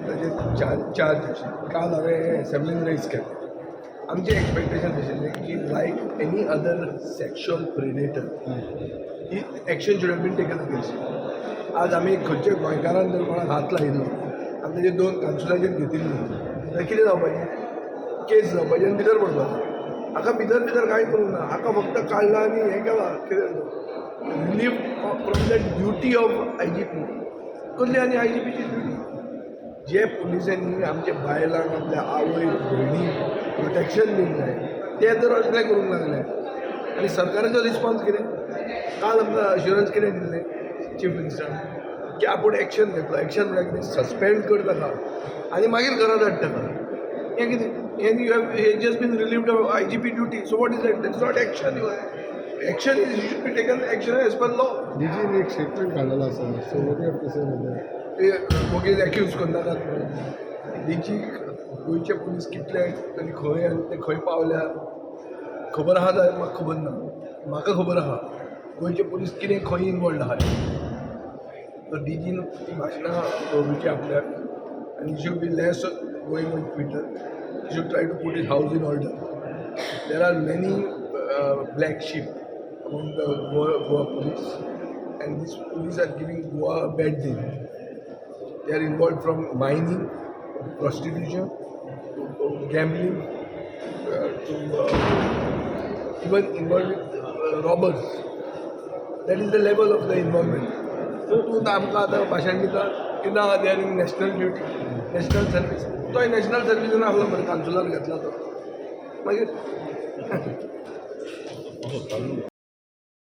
ताजेर चार्ज आशिल्ली. काल हांवें एसेंब्लीन रेज केलें. आमचें एक्सपेक्टेशन आशिल्लें की like any other sexual predator he action should have been taken against. आज आमी खंयच्या गोंयकारान जर कोणाक हात लायिल्लो आनी तेजे दोन कानसुलाचेर घेतिल्ली जाल्यार कितें जावपाचें? केस जावपाची आनी भितर पडपाचें. हाका भितर भितर कांय करूंक ना. हाका फक्त काडला आनी हें केलां, कितें, relieve from that duty of IGP. कसली आनी आय जी पीची ड्युटी? जे पुलिसांनी आमच्या बायलांक, आपल्या आवय भयणीक प्रोटेक्शन दिवंक जाय, ते तर असलें करूंक लागले. आनी सरकाराचो रिस्पॉन्स कितें? काल आमकां अश्युरन्स कितें दिल्लें चीफ मिनिस्टरान की आपूण एक्शन घेतलो. एक्शन म्हळ्यार कितें? सस्पेंड कर ताका आनी मागीर घरा धाड ताका. हें कितें हें? You have just been relieved of IGP duty, so what is that? That's not action. You action is should be taken action as per law. डीजीन एक स्टेटमेंट काडलेलो आसा, so what you have to say? ते वगीच accused करनाकात म्हणून. DG, गोंयचे police कितले आनी खंय आनी ते खंय पावल्या खबर आहा जाल्यार म्हाका खबर ना. म्हाका खबर आहा गोंयचे पुलीस कितें, खंय इनवॉल्ड आहा. तर डीजीन ती भाशणां दवरुची आपल्याक आनी should be less going on Twitter. Should try to put his house in order. There are many black sheep among the Goa police, and these police are giving Goa a bad name. They are involved from mining, prostitution, to gambling, to even involved with robbers. That is the level of the involvement. So तूं आमकां आतां भाशण दिता की ना, they are in national duty, national service. तोय national सर्विसान आसलो मरे, कानसुलार घेतला तो मागीर.